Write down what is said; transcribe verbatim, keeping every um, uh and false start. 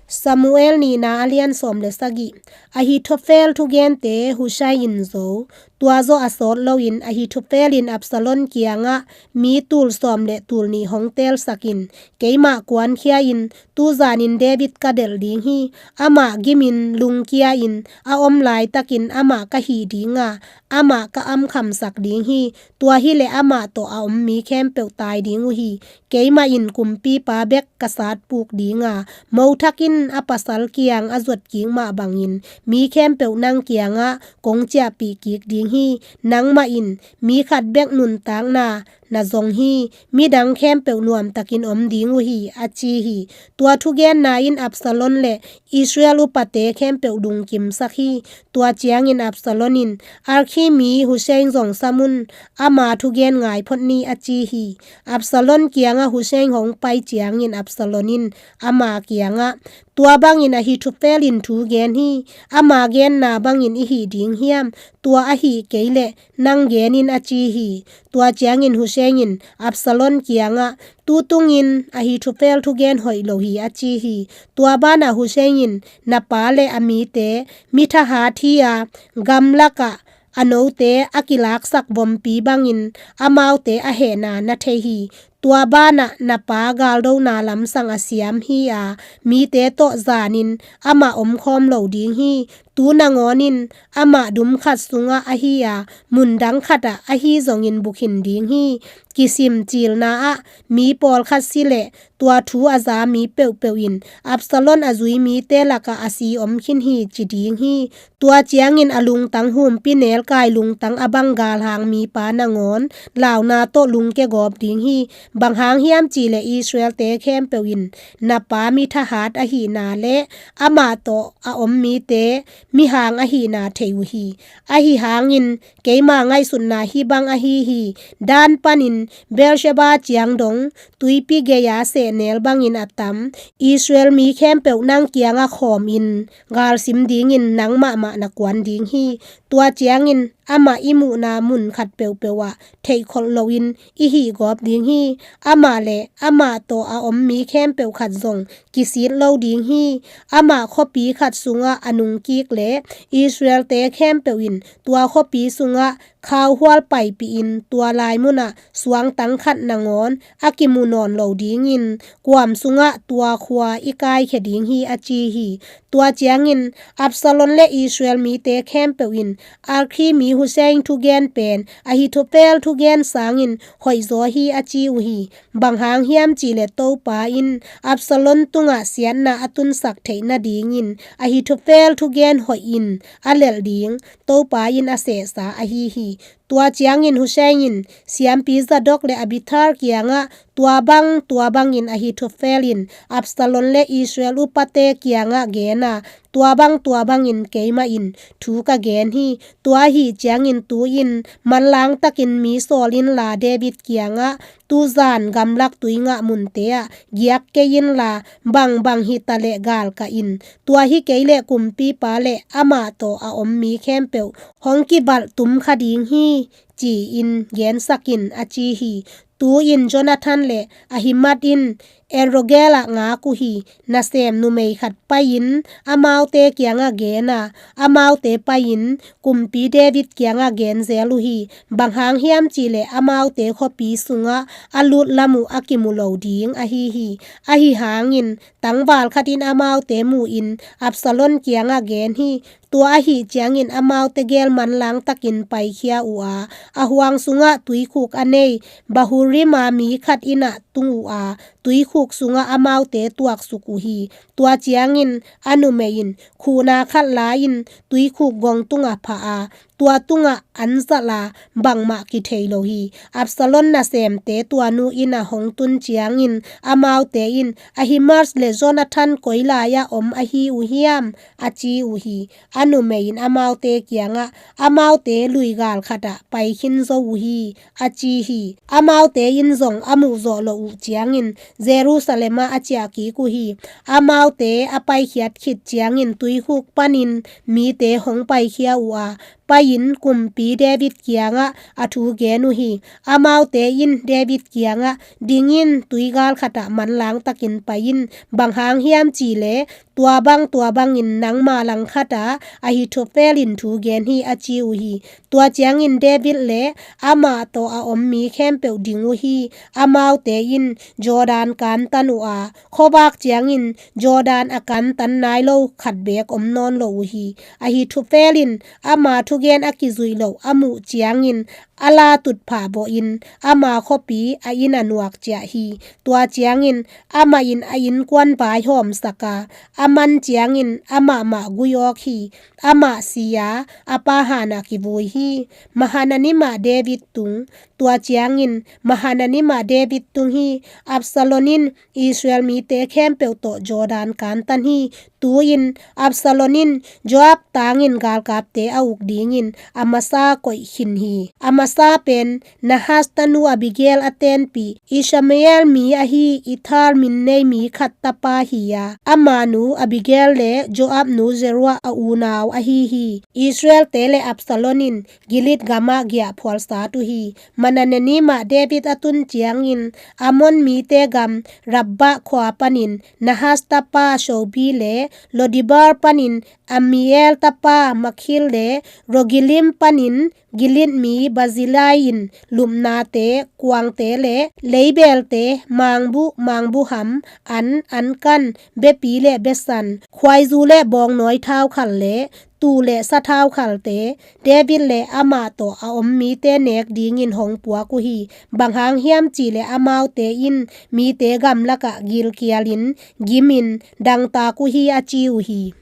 Samuel nihna a lian sawm le sagih. Ahithophel thugente Hushai in zo. Tua zawh a sawt loin Ahithophel in Absalom kiangah, "Mi tul sawm le tul nih hong teelsak in, keimah kuankhia in, tuzanin David ka delh ding hi. Amah gimin lungkia in a om laitakin amah ka hih dinga, amah ka amkhamsak ding hi. Tua hileh amah tawh a om mi khempeuh tai ding uh hi. Keimah in kumpipa bek ka satpuk dinga, mothakin a pasal kiang a zuat kik mah bangin mi khempeuh nang kiangah kong ciahpih kik ding hi. Nangmah in mi khat bek nuntakna na zong hi. Midang khempeuh nuamtakin om ding uh hi," a ci hi. Tua thugenna in Absalom le Israel upate khempeuh lungkimsak hi. Tua ciangin Absalom in, "Arkhi mi Hushai zong sam un, ama thugen ngai phot ni," a ci hi. Absalom kiangah Hushai hong pai ciangin Absalom in ama kiangah, "Tua bangin Ahithophel in thu gen hi. Ama genna bangin i hih ding hiam? Tua ahih kei leh nang gen in," a ci hi. Tua ciangin Hushai in Absalom kiangah, "Tutungin Ahithophel thugen hoih lo hi," a ci hi. Tua banah Hushai in, "Na pa le a mite mi thahat hi a, gamlakah a note a kilaksak vompi bangin amaute a hehna na thei hi. Tua banah na pa galdona lamsang a siam hi a, mite tawh zanin amah omkhawm lo ding hi. Tu nangawnin amah dum khat sungah ahi a, mundang khatah ahi zongin bukhin ding hi. Kisim cilna ah mi pawlkhat si leh tua thu a za mi peuhpeuh in Absalom a zui mite lakah a si om khin hi," ci ding hi. Tua ciangin a lungtang humpi nelkai lungtang a bang galhang mipa nangawn launa tawh lungkia gawp ding hi. Bang hang hiam cihleh Israelte khempeuh in na pa mi thahat ahihna le amah tawh a om mite mihang ahihna thei uh hi. Ahi hangin keima ngaihsutna hih bang ahi hi. Dan panin Beersheba ciang dong tuipi gei-a sehnel bangin a tam Israel mi khempeuh nang kiangah khawmin galsim dingin nang mahmah na kuan ding hi. Tua ciangin amah i muhna mun khat peuhpeuh ah theihkholh loin i hih gawp ding hi. Amah le amah tawh a om mi khempeuh khat zong kisit lo ding hi. Amah khuapi khat sungah a nungkik le Israelte khempeuh in tua khuapi sungah khauhual paipihin tua lai munah suangtang khat nangawn a kimu nawn lo dingin kuam sungah tua khua i kaikhia ding hi, a ci hi. Tua ciangin Absalom le Israel mite khempeuh in Arkhi mi Hushai thugen pen Ahithophel thugen sangin hoihzaw hi, a ci uh hi. Bang hang hiam cihleh Topa in Absalom tungah siatna a tunsak theih nadingin Ahithophel thugen hoih in a lelh ding Topa in a sehsa ahi hi. Tua ciangin Hushai in siampi Zadok le Abiathar kiangah, "Tua bang tua bangin Ahithophel in Absalom le Israel upate kiangah gen a, tua bang tua bangin keimah in thu ka gen hi. Tua ahih ciangin tu-in manlangtakin mi sawl inla David kiangah, 'Tuzan gamlak tui ngah munte ah giak kei inla, bangbang hita leh galkah in. Tua hi kei leh kumpipa le amah tawh a om mi khempeuh hong kivalh tum kha ding hi,' ci-in gensak in," a ci hi. Tu-in Jonathan le Ahimaaz in En-rogel ah ngak uh hi. Nasem numei khat pai-in amaute kiangah gen a, amaute pai-in kumpi David kiangah genzel uh hi. Bang hang hiam cihleh amaute khuapi sungah a lutlam uh a kimu lo ding ahi hi. Ahi hangin tangval khat in amaute mu-in Absalom kiangah gen hi. Tua ahih ciangin amaute gel manlangtakin paikhia uh a, a huang sungah tuikhuk a nei Bahurim a mi khat in ah tung uh a, tuikhuk sungah amaute tuaksuk uh hi. Tua ciangin a numei in khuhna khat la-in tuikhuk gong tungah phah a, tua tungah an zalh a, bangmah kithei lo hi. Absalom nasemte tua nu inn ah hong tun ciangin amaute in, "Ahimaaz le Jonathan koi lai-ah om ahi uh hiam?" a ci uh hi. A numei in amaute kiangah, "Amaute luigal khatah pai khin zo uh hi," a ci hi. Amaute in zong a muhzawh loh uh ciangin Jerusalem ah a ciah kik uh hi. Amaute a paikhiat khit ciangin tuikhuk panin mite hong paikhia uh a, pai-in kumpi David kiangah a thu gen uh hi. Amaute in David kiangah, "Ding in, tuigal khatah manlang takin pai in, bang hang hiam cih leh tua bang tua bangin nangma langkhatah Ahithophel in thu gen hi," a ci uh hi. Tua ciangin David le amah tawh a om mi khempeuh ding uh hi. Amaute in Jordan kantan uh a, khuavak ciangin Jordan a kantan nai lo khat beek om nawn lo uh hi. Ahithophel in ama thugen a kizuih loh a muh ciangin a la tutphah vawhin ama khuapi a inn a nuak ciah hi. Tua ciangin amah in a innkuan vaihawmsak a, a man ciangin amah mah gui awk hi. Amah si a, a pa hanah kivui hi. Mahanaim ah David tung. Tua ciangin Mahanaim ah David tung hi. Absalom in Israel mite khempeuh tawh Jordan kantan hi. Tu-in Absalom in Joab tangin galkapte a uk dingin Amasa koih khin hi. Amasa pen Nahas tanu Abigail a tenpih, Ishmael mi ahi Ithar min nei mi khat tapa hi a, ama nu Abigail le Joab nu Zeruah a unau ahi hi. Israelte le Absalom in Gilead gamah giahphual sat uh hi. Mahanaim ah David a tun ciangin Ammon mite gam Rabbah khua panin Nahas tapa Shobi le Lodebar panin Ammiel tapa Makhir le Rogelim panin Gilead mi Barzillai in lupnate, kuangte le leibelte, mangbuh, mangbuham, an, ankan, bepi le besan, khuaizu le bawngnawi thaukhal le tuu le sa thaukhalte David le amah tawh a om mite nek dingin hong puak uh hi. Bang hang hiam cih leh amaute in mite gamlakah gilkialin gimin dangtak uh hi, a ci uh hi.